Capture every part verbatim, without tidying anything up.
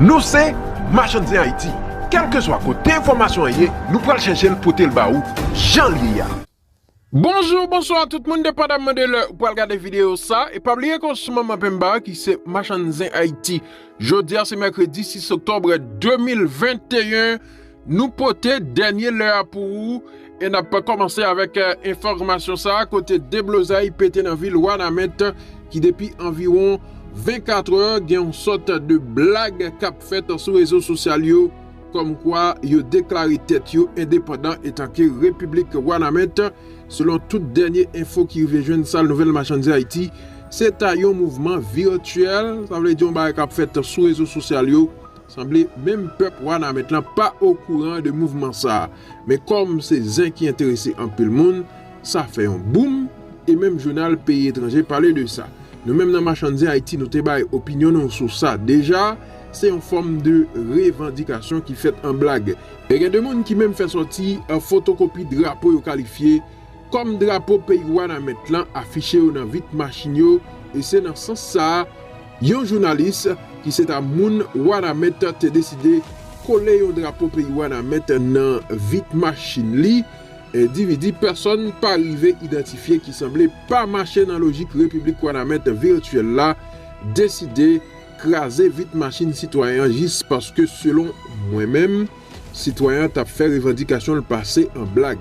Nou se Machann Zen Ayiti. Kèlkeswa kote enfòmasyon an ye, nou pral chèche l pote l ba ou jan l ye a. Bonjou, bonswa tout moun, depandaman de lè ou pral gade videyo sa. E pa bliye ke w sou Manman Pemba ki se Machann Zen Ayiti. Jodi a se mèkredi sis oktòb de mil venteyen. Nou pote dènye lè a pou ou e n ap kòmanse avèk, eh, enfòmasyon sa a, kote deblozay pete nan vil Wanament, ki depi anviwon vennkat è gen yon sòt de blag k ap fèt sou rezo sosyal yo, kòmkwa yo deklare tèt yo endepandan etanke Repiblik Wanament. Selon tout dènye enfo ki rive jwenn sal nouvèl Machann Zen Ayiti, se ta yon mouvman vityèl, sa vle di yon bagay k ap fèt sou rezo sosyal yo. Sanble menm pèp Wanament lan pa okouran de mouvman sa a. Men kòm se zen ki enterese anpil moun, sa fè yon boum, e menm jounal peyi etranje pale de sa. Nou menm nan Machann Zen Ayiti, nou te bay opinyon nou sou sa deja, se yon fòm de revandikasyon ki fèt an blag. E gen de moun ki menm fè sòti, eh, fotokopi drapo yo kalifye kòm drapo peyi Wanament lan afiche yo nan vit machin yo, e se nan sans sa a, yon jounalis ki se ta moun Wanament te deside kole yon drapo peyi Wanament nan vit machin li. Endividi pèsòn pa rive idantifye ki sanble pa mache nan lojik Repiblik Wanament vityèl la deside kraze vit machin sitwayen an jis paske, selon mwen menm, sitwayen an t ap fè revandikasyon l pase an blag,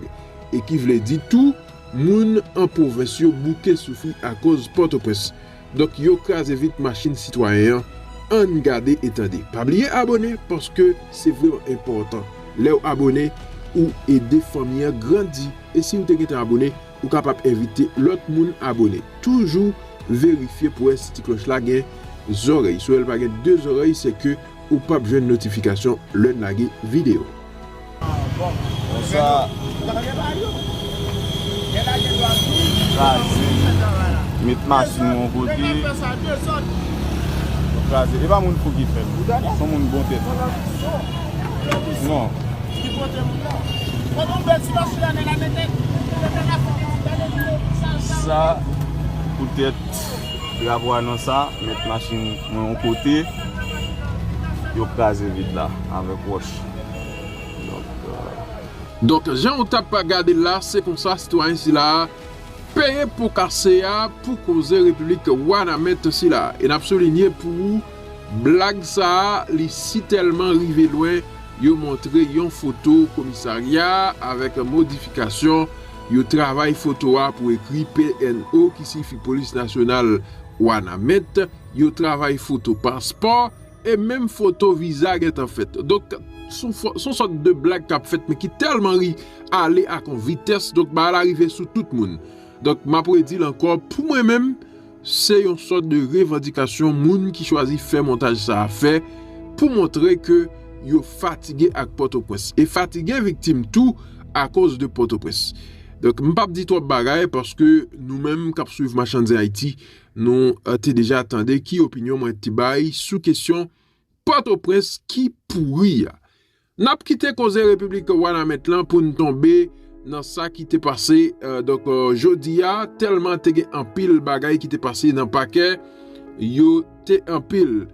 e ki vle di tou, moun an pwovens yo bouke soufri akoz Pòtoprens. Donk, yo kraze vit machin sitwayen an. Ann gade e tande. Pa bliye abone, paske se vrèman enpòtan. Lè w abone, ou ede fanmi an grandi. E si w te gentan abone, ou kapab envite lòt moun abone. Toujou verifye pou wè si ti klòch la gen zòrèy. Si w wè l pa gen de zòrèy, se ke ou p ap jwenn notifikasyon lè n lage videyo. Konsa, kraze, met machin yon kote, kraze. E pa moun fou ki fè l. Se yon moun bon tèt. Non. Sa, poutèt drapo a nan sa, met machin mwen yon kote, yo kraze vit la avèk wòch. Donk, euh, Donk, jan w t ap gade l la, se konsa sitwayen sila a peye po kase a pou koze Repiblik Wanament sila. E n ap soulinye pou ou, blag sa a, li sitèlman rive lwen, yo montre yon foto komisarya avèk modifikasyon, yo travay foto a pou ekri P N O, ki siyifi Polis Nasyonal Wanament, yo travay foto paspò, e menm foto viza gentan fèt. Donk, se yon fo-, se yon sòt de blag k ap fèt, men ki tèlman ri ale ak yon vitès, donk, bagay la rive sou tout moun. Donk, m ap redi l ankò, pou mwen menm, se yon sòt de revandikasyon moun ki chwazi fè montaj sa a fè, pou montre ke yo fatige ak Pòtoprens. E fatige viktim tou akoz de Pòtoprens. Donk, m p ap di twòp bagay, paske nou menm k ap swiv Machann Zen Ayiti, nou, eh, te deja tande ki opinyon mwen te bay sou kesyon Pòtoprens ki pouri a. N ap kite koze Repiblik Wanament lan pou n tonbe nan sa ki te pase, eh, donk, eh, jodi a, tèlman te gen anpil bagay ki te pase nan pakè, yo te anpil.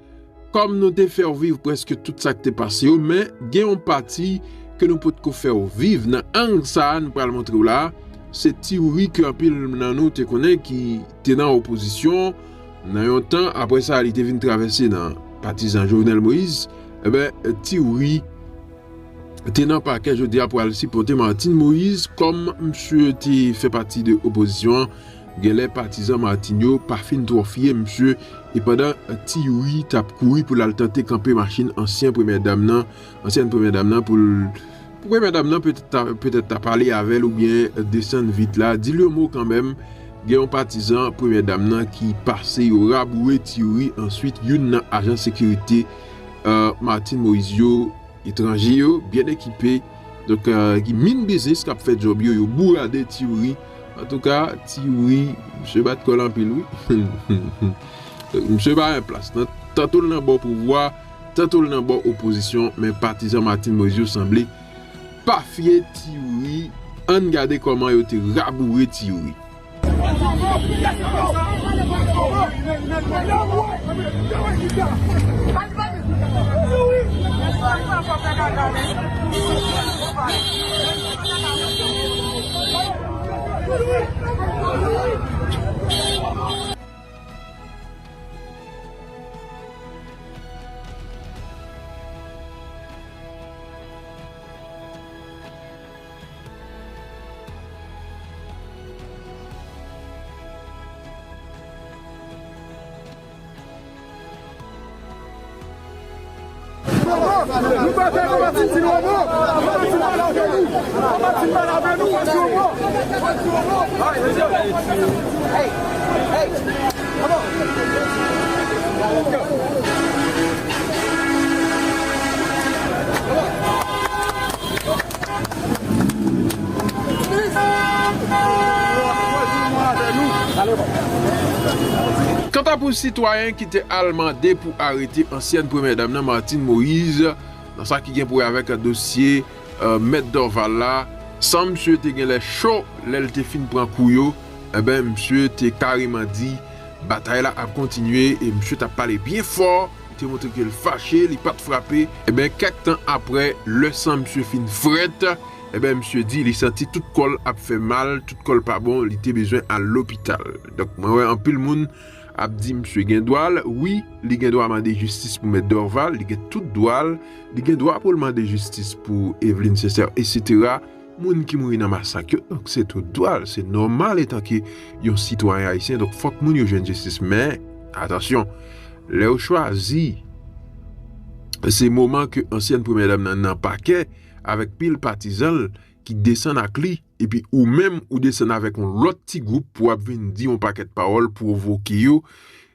Kòm nou te fè w viv prèske tout sa k te pase yo, men gen yon pati ke nou potko fè w viv nan ang sa a, nou pral montre w la. Se Ti Youri ke anpil nan nou te konnen ki te nan opozisyon nan yon tan. Apre sa, li te vin travèse nan patizan Jovenel Moïse. Eben, Ti Youri te nan pakè jodi a pou al sipòte Martine Moïse, kòm misye te fè pati de opozisyon an. Genlè patizan Martine yo pa fin twò fye misye, e pandan Ti Youri t ap kouri pou l al tante kanpe machin ansyen premyè dam nan, ansyèn premyè dam nan, pou l, pou premyè dam nan petèt ta, petèt ta pale avè l oubyen desann vit la, di l yon mo kanmenm, gen yon patizan premyè dam nan ki pase, yo raboure Ti Youri, answit youn nan ajan sekirite, eh, Martine Moïse yo, etranje yo, byen ekipe. Donk, eh, ki min biznis k ap fè djòb yo, yo bourade Ti Youri. Antouka, Ti Youri, misye bat kò l anpil, wi. Donk, misye pa gen plas. Nan, tanto l nan bò pouvwa, tanto l nan bò opozisyon, men patizan Martine Moïse yo sanble pa fye Ti Youri. Ann gade kòman yo te raboure Ti Youri. Nou pa fè konba ti ti nou anbo. Konba ti mal avè nou. Konba ti mal avè nou. Konba ti mal avè nou. Kanta pou sitwayen ki te al mande pou arete ansyèn premyè dam nan, Martine Moïse, nan sa ki gen pou wè avèk dosye, euh, Mèt Dorval la, san misye te genlè cho lè l te fin pran kou yo, enben, misye te kareman di batay la ap kontinye e misye t ap pale byen fò, li te montre ke l fache, li pa t frape. Enben, kèk tan apre, lè san misye fin frèt, enben, misye di li santi tout kò l ap fè mal, tout kò l pa bon, li te bezwen al lopital. Donk, mwen wè anpil moun ap di misye gen dwa l, wi, li gen dwa mande jistis pou Mèt Dorval, li gen tout dwa l, li gen dwa pou l mande jistis pou Eveline Sincère, etsetera. Moun ki mouri nan masak yo, donk se tout dwa l, se nòmal etanke yon sitwayen ayisyen, donk fòk moun yo jwenn jistis. Men, atansyon, lè yo chwazi, se moman ke ansyèn premyè dam nan nan pakè avèk pil patizan l ki desann ak li, epi ou menm ou desann avèk yon lòt ti gwoup pou w ap vin di yon pakèt pawòl, pwovoke yo.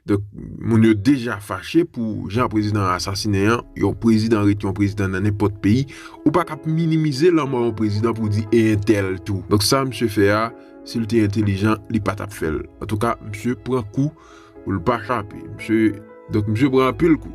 Donk, moun yo deja fache pou jan prezidan an asasinen an. Yon prezidan ret yon prezidan nan nenpòt peyi. Ou pa ka ap minimize lanmò yon prezidan pou di e entèl tou. Donk, sa misye fè a, si l te entelijan, li pa t ap fè l. Antouka, misye pran kou pou l pa chape. Misye, donk, misye pran anpil kou.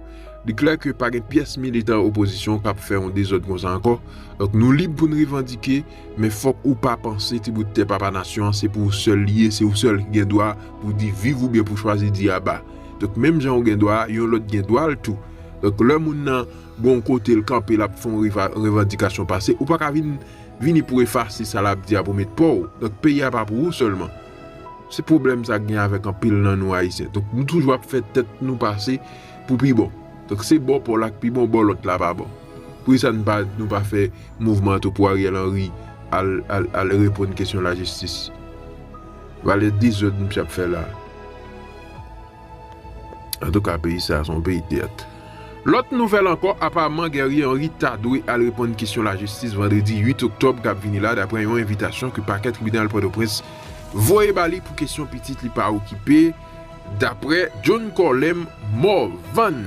Li klè ke pa gen pyès militan opozisyon k ap fè yon dezòd konsa ankò. Donk, nou lib pou n revandike, men fòk ou pa panse ti bout tè papa nasyon an se pou ou sèl li ye, se ou sèl ki gen dwa pou di viv oubyen pou chwazi di aba. Donk, menm jan ou gen dwa a, yon lòt gen dwa l tou. Donk, lè moun nan gon kote l kanpe, l ap fè yon reva-, revandikasyon pase, ou pa ka vin, vini pou efase sa l ap di a pou met pa w. Donk, peyi a pa pou ou sèlman. Se pwoblèm sa k gen avèk anpil nan nou Ayisyen. Donk, nou toujou ap fè tèt nou pase pou pi bon. Donk, se bò pa w la k pi bon, bò lòt la pa bon. Poukisa n pa, nou pa fè mouvman tou pou Ariel Henry al, al, al reponn kesyon lajistis? Valè dezòd misye ap fè la. Antouka, peyi sa a se yon peyi teyat. Lòt nouvèl ankò, apaman Guerrier Henry ta dwe al reponn kesyon lajistis vandredi uit oktòb k ap vini la, daprè yon envitasyon ke pakè tribinal Pòtoprens voye ba li pou kesyon pitit li pa okipe, daprè John Corlem Morvan.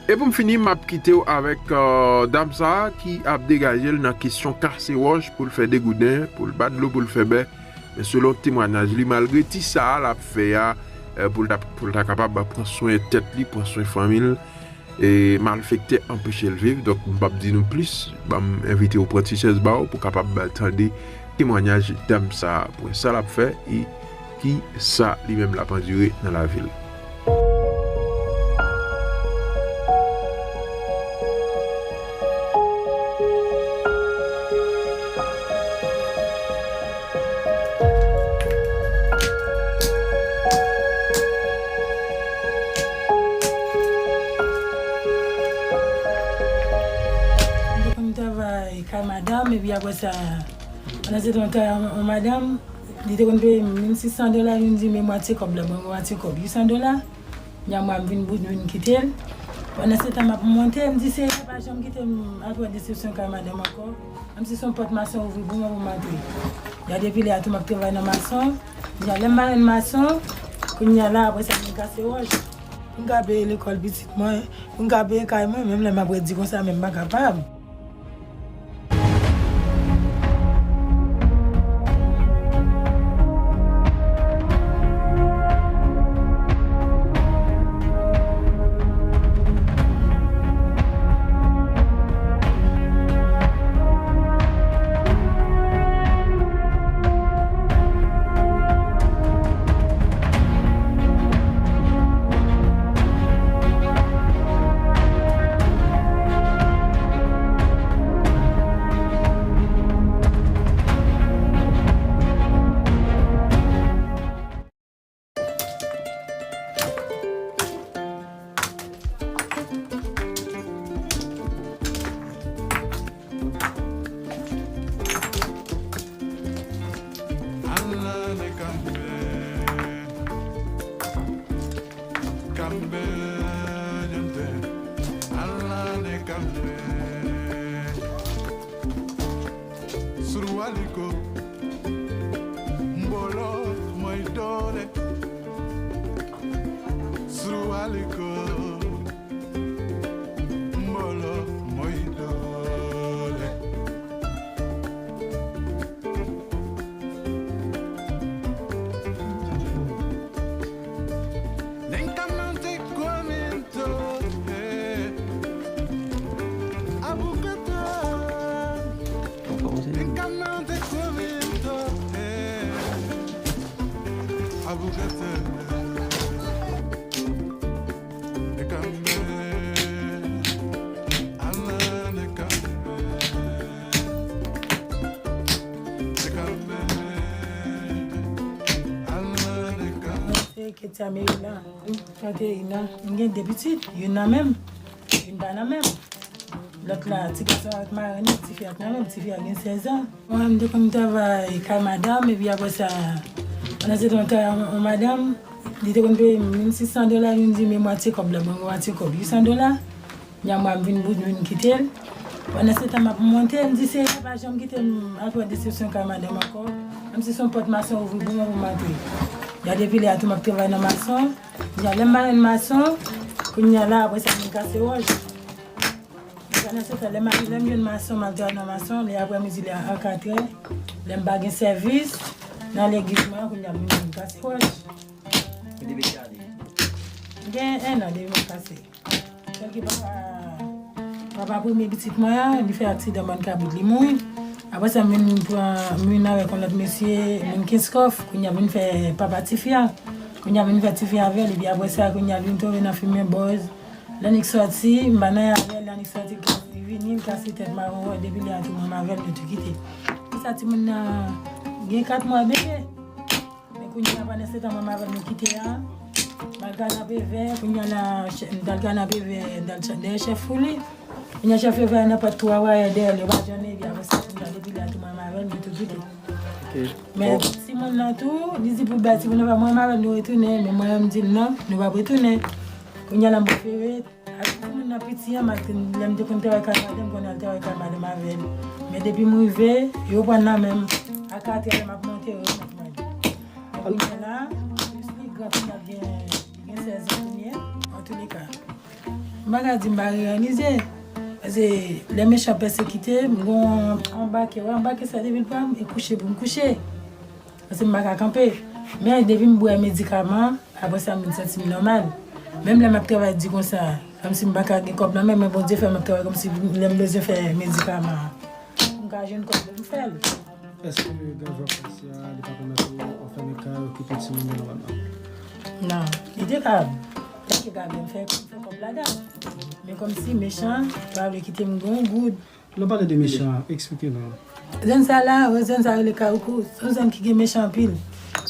E pou m fini, m ap kite w avèk, euh, dam sa a ki ap degaje l nan kesyon kase wòch pou l fè degouden, pou l bat dlo, pou l fè bè. Men selon temwanyaj li, malgre ti sa a l ap fè a, eh, pou l ta, pou l ta kapab pran swen tèt li, pran swen fanmi l, e malfektè anpeche l viv. Donk, m p ap di nou plis, ban m envite w pran ti chèz ba w pou w kapab tande temwanyaj dam sa a, pou wè sa l ap fè e ki sa li menm l ap andire nan lavi l. M te konn travay kay madanm, epi apre sa, pandan se tan kay yon madanm, li te konn peye m menm sis san dola, li di, "Men mwatye kòb la, ban mwen mwatye kòb." Uit san dola, nya mwa m vin bout, m vin kite l. Pandan se tan, m ap monte, m di, "Senyè, pa janm kite m al pran desepsyon kay madanm ankò." Menm si se yon pòt mason ouvri pou mwen pou m antre. Ya depi lè a tou m ap travay nan mason. Ya lè m pa jwenn mason, kounye a la apre sa m vin kase wòch. Pou m ka peye lekòl pitit mwen, pou m ka peye kay mwen, menm lè m ap redi konsa, men m pa kapab. Surualiko, mbolo, moidole. Surualiko, mbolo, moidole. Nenkamente comento, eh, abugata. Nenkamente comento, eh, abugata. Nekambe, ala nekambe. Nekambe, ala nekambe. Mwen se Ketia Merina, trannteyen an. M gen de pitit, youn nan men m, youn pa nan men m. Lòt la, ti gason avèk marenn, ti fi ak nan men m, ti fi a gen sèz an. Mwen, m te konn travay kay madanm, epi apre sa, pandan se tan, kay yon madanm, li te konn peye m mil sis san dola, li di, "Men mwatye kòb la, ban mwen mwatye kòb, uit san dola." Nya mwa, m vin bout, m vin kite l. Pandan se tan, m ap monte, m di, "Seyè, pa janm kite m al pran desepsyon kay madanm ankò." Menm si se yon pòt mason ouvri pou mwen pou m antre. Nya depi lè a tou, m ap travay nan mason. Nya lè m marenn mason, kounye a la, apre sa, m vin kase wòch. Pandan se tan, lè m al, lè m jwenn mason, m al travay nan mason, lè aprèmidi, lè a katrè, lè m pa gen sèvis nan legliz mwen, kounye a m vin kase wòch. Ou te vin kase? M gen en an depi m ap kase. Sèl ke papa, papa premye pitit mwen an, li fè aksidan bann kabrit, li mouri. Apre sa, m vin pran, m vin avèk yon lòt mesye, moun Kenskòf, kounye a vin fè papa tifi a. Kounye a vin fè tifi avè l, epi apre sa, kounye a vin tonbe nan fimen bòz. Lè nèg sòti, m pa nan avè l, lè nèg sòti, li vini, li kase tèt mwen, depi lè a tou mwen avè l, nou tou kite. Pou sa timoun nan gen kat mwa bebe. Men kounye a, pandan se tan, mwen avè l nou kite a. M al kanapevè, kounye a la, chè-, m t al kanapevè, m t al chè-, dèyè chèf Fouli. Kounye a chèf yo fè nan pòt twa wayè dèyè l, yo pa jannen, epi apre sa, kounye a depi lè a tou mwen avè l, nou tou kite. Ok. Men timoun nan tou, li di pou l bay timoun nan, mwen avè l nou retounen, men mwen menm m di l non, nou p ap retounen. Kounye a la m prefere, ak timoun nan piti an, m al, lè m te konn travay kay madanm, m konn al travay kay madanm avè l. Men depi m rive, yo pran nan men m. A katrè lè m ap monte, yo remet mwen. Men kounye a la, plis li gran, kounye a gen, li gen sèz an kounye a. Antouleka, m pa ka di m pa reyalize. Paske lè mechan pèsekite, m gon anbake, wè anbake sa depi l pran m, e kouche pou m kouche. Paske m pa ka kanpe. Men depi m bwè medikaman, apre sa m vin santi m nòmal. Menm lè m ap travay di konsa, kòmsi m pa ka gen kòb nan men, men Bondye fè m ap travay kòmsi lè m bezwen fè medikaman an, pou m ka jwenn kòb pou m fè l. Èske gravè w ap kase a, li pa pèmèt ou anfèmen kay, okipe timoun yo nòmalman? Non, li te ka, li te ka byen fè, fè kòb ladan. Men kòmsi mechan pa vle kite m gen yon goud. Lè w pale de mechan, eksplike nou. Zòn sa la, wè zòn sa rele Kawoukou, se yon zòn ki gen mechan anpil.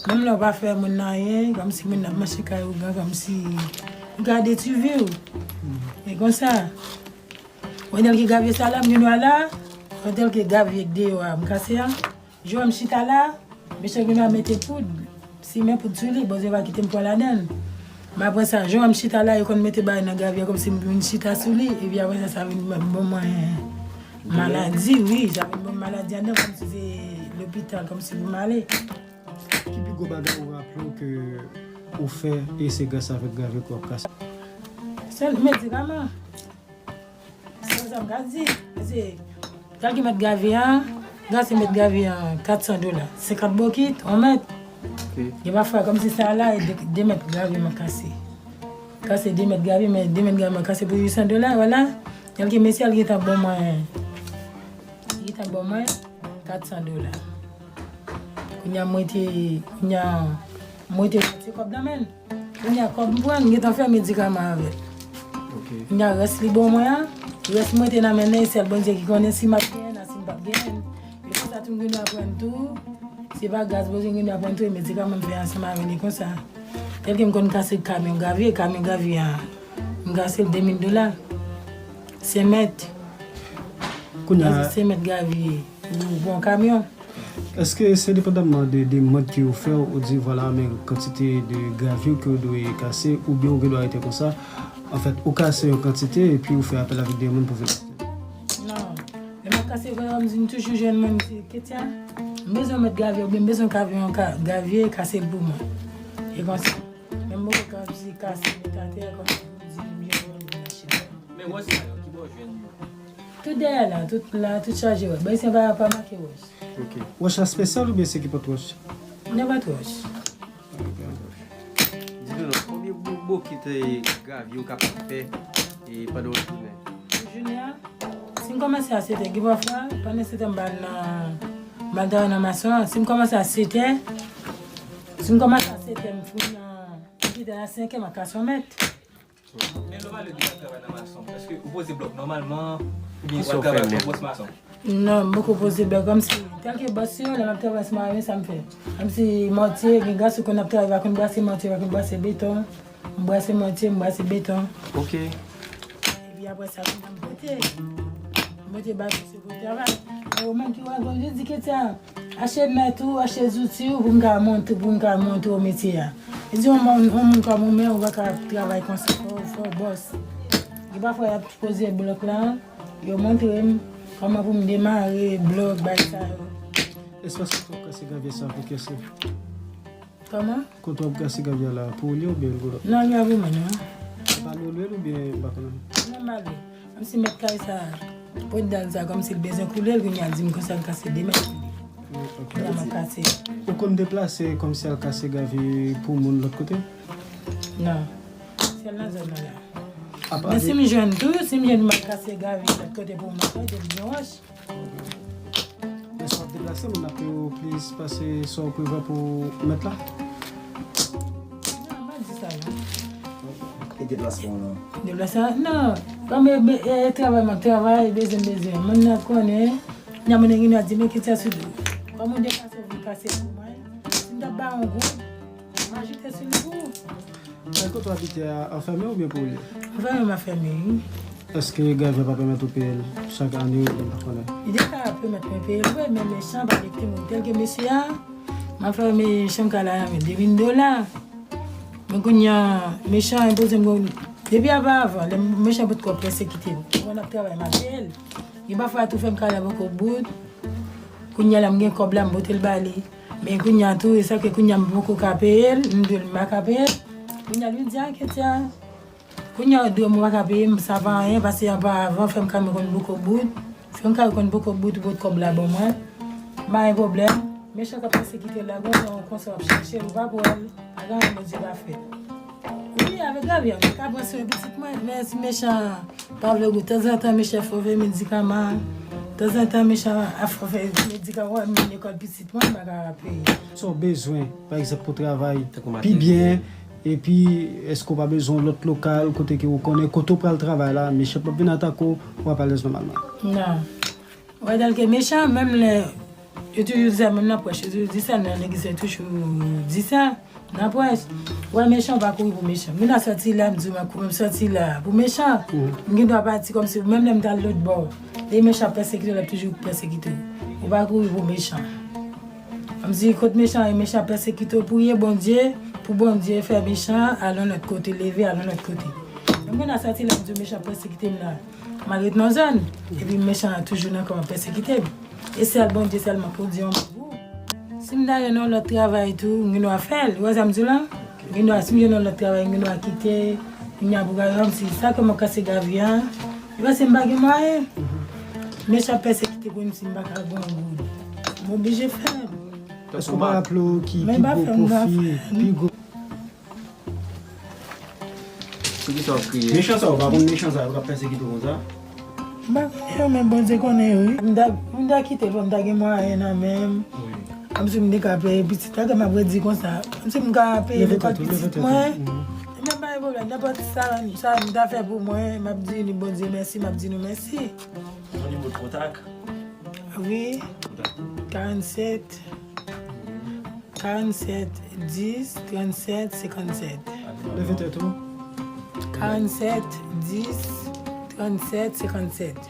Menm lè w pa fè moun nan anyen, kòmsi moun nan ap mache kay ougan, kòmsi gade ti vi w. E konsa, wè tèl ke gavye sa la, m gen dwa la, wè tèl ke gavye k deyò a, m kase a. Jou a m chita la, mesye gen dwa mete poud, simen poud sou li, Bondye va kite m pran ladan l. Men apre sa, jou a m chita la, yo konn mete bagay nan gavye a kòmsi m vin chita sou li, epi apre sa, sa vin ban, ban mwen maladi, wi, sa vin ban m maladi anndan, kòmsi se lopital, kòmsi pou m ale. Ki pi gwo bagay ou raple w ke ou fè e se gras avèk gravye ke w ap kase? Sèl medikaman. Se sa m ka di. Paske, kèlke mèt gravye a, kase mèt gravye a kat san dola. Senkant bokit, yon mèt. Ok. Gen pafwa, kòmsi sa la, e de, de mèt gravye mwen kase. Kase de mèt gravye, men de mèt gravye mwen kase pou uit san dola, vwala. Kèlke mesye al gentan ban mwen, gentan ban mwen kat san dola. Kounye a, mwen te, kounye a, mwen te pase kòb nan men l. Kounye a kòb m pran, m gentan fè medikaman avè l. Ok. Kounye a rès li ban mwen an, rès mwen te nan men l, e sèl Bondye ki konnen si m ap genyen l, si m p ap genyen l. E konsa tou m gen dwa pran tou, se pa gras Bondye m gen dwa pran tou, e medikaman m fè ansanm avè l, e konsa. Tèlke m konn kase kamyon gravye, kamyon gravye a, m kase l de mil dola. Senk mèt. Kounye a, kase senk mèt gravye pou, pou yon kamyon. Èske se endepandaman de demann ke yo fè w, ou di, vwala, men kantite de gravye ke w dwe kase, oubyen ou gen dwa rete konsa, Anfèt, ou kase yon kantite epi ou fè apèl avèk de moun pou vin achte. Non. Lè m ap kase vre, m di m toujou jwenn moun ki di, Ketia, m bezwen mèt gavye, oubyen m bezwen kavye yon ka-, gavye, kase l pou mwen. E konsa. Men m poko ka di kase, met atè, konsa pou m di, m jwenn moun vin achte. Men wòch sa yo, ki bò w jwenn yo? Tout dèyè la, tout la, tout chaje wòch. Bay se pa, pa make wòch. Ok. Wòch la espesyal oubyen se ki pòt wòch? Nenpòt wòch. Di nou non, konbyen bo-, bokit, eh, gavye ou kapab fè, eh, pandan yon jounen? Yon jounen an, si m kòmanse a sèt è, gen pafwa, pandan sèt è m ba al nan, m ba al travay nan mason an. Si m kòmanse a sèt è, si m kòmanse a sèt è, m fini an, m kite a senk è, m a kase yon mèt. Men lè w pale de travay nan mason, èske ou poze blòk nòmalman, oubyen w ap travay ak yon bòs mason? Non, m poko poze blòk, kòmsi, tèlke bòs yo, lè m ap travay sou mare, sa m fè. Kòmsi mòtye, gen gason konn ap travay, pa konn brase mòtye, pa konn brase beton. M brase mòtye, m brase beton. Ok. Epi apre sa, kounya m pote. M pote bay misye pou travay. E ou menm ki wè, konn jis di Ketia, achte mèt ou, achte zouti ou pou m ka montre, pou m ka montre w metye a. E di yon moun, yon moun kòm ou menm, ou pa ka travay konsa, fò, fò bòs. Gen pafwa y ap poze blòk la, yo montre m kòman pou m demare blòk, bay sa yo. Espas kote w ap kase gavye sa pou kese? Kòman? Kote w ap kase gavye la, pou ou li oubyen pou lòt? Non, li a pou mwen, non. Ou pa lwe l oubyen ou pa konnen? Non, m pa lwe. Kòmsi mèt kay sa, pòt dal sa, kòmsi l bezwen koule l, kounye a l di m konsa l kase de mèt koule. Mm, ok. Kounye a m ap kase. Ou konn deplase kòmsi al kase gavye pou moun lòt kote? Non. Sèl nan zòn nan la. Men si m jwenn tou, si m jwenn m al kase gavye lòt kote pou moun, lòt kote, m gen wòch. Men sa w ap deplase, moun ap peye w plis pase sa w prevwa pou mèt la? Non, m pa di sa, non. E deplasman w lan? Deplasman, non. Kòm e, e, e travay m ap travay, bezwen m bezwen. Moun nan konnen, nan moun nan gen dwa di, men Ketia sou do. Kòm ou deplase, ou vin kase pou mwen. Si m t ap ba w yon goud, m ajoute sou li pou ou. Men kote w abite a, anfème oubyen pou w li? Anfème, m anfème, wi. Èske gavye a pa pèmèt ou peye l chak ane oubyen pa konnen? Li te ka pèmèt mwen peye l vre, men Mechan pa gen timoun. Tèlke mesye a, m anfème chanm kay la, men de mil dola. Men kounye a, Mechan enpoze m, depi avan, avan, lè Mechan potko pèsekite m. Mwen ap travay, m ap peye l. Gen pafwa tou fè m kay la poko bout. Kounye a la, m gen kòb la, m pote l ba li. Men kounye a tou, e sa ke kounye a m poko ka peye l, m di l m pa ka peye l. Kounye a li di, a, Ketia, kounye a ou di m ou pa ka peye m, sa pa anyen, paske avan, avan, fè m kay mwen konn poko bout. Fè m kay konn poko bout, ou pot kòb la ban mwen. M pa gen pwoblèm. Mechan k ap pèsekite l la, gon jan konsa w ap chache l, ou pa p wè l, pa gen anyen Bondye pa fè. Wi, avèk gavye a, m ka pran swen pitit mwen, men si Mechan pa vle gou, tanzantan Mechan fè fè medikaman, tanzantan Mechan ap fè fè medikaman, wè, men lekòl pitit mwen, m pa ka peye. Sa w bezwen, pa egzanp, pou travay pi byen, epi èske w pa bezwen yon lòt lokal, kote ke ou konnen, kote w pral travay la, Mechan p ap vin atake w, w ap alèz nòmalman? Non. Wè, tèlke Mechan, menm lè, yo toujou di sa, menm nan prèch, yo toujou di sa, nan legliz, yo toujou di sa, nan prèch. Wè, Mechan pa kouri pou Mechan. Moun nan sòti la, m di w, m ap kouri, m sòti la, pou Mechan. M gen dwa pati kòmsi, menm lè m t al lòt bò. Lè Mechan pèsekite w, l ap toujou pèsekite w. Ou pa kouri pou Mechan. Kòmsi kot Mechan ye, Mechan pèsekite w, priye Bondye, pou Bondye fè Mechan al yon lòt kote, leve al yon lòt kote. Menm moun nan sòti la, m di w, Mechan pèsekite m la. M al ret nan zòn, epi Mechan an toujou nan kò m ap pèsekite m. E sèl Bondye sèlman pou di yon mo pou ou. Si m ta jwenn yon lòt travay tou, m gen dwa fè l. Ou wè sa m di w la? M gen dwa, si m jwenn yon lòt travay, m gen dwa kite. Kounye a pou gade, kòmsi sa ke m ap kase gavye a, e paske m pa gen mwayen. Mechan pèsekite pou m si m pa ka gen yon goud. M oblije fè l. Èske w pa raple w ki pi gwo pwofi, pi gwo Poukisa w ap kriye? Mechan sa yo, pa konn mechan sa yo k ap pèsekite w konsa? M pa konnen yo, men Bondye konnen yo, wi. M ta, m ta kite l, fò m ta gen mwayen nan men m. Wi. Kòmsi m te ka peye pitit. Tande m ap redi konsa. Kòmsi m ka peye lekòl pitit mwen. Leve tèt ou, leve tèt ou. Mhm. Menm pa gen pwoblèm. Nenpòt sa, sa m ta fè pou mwen, m ap di Bondye mèsi, m ap di nou mèsi. Yon nimewo de kontak? Wi. Kontak. Karannsèt. Karannsèt, dis, trannsèt, senkannsèt. Leve tèt ou. Karannsèt, dis, trannsèt, senkannsèt.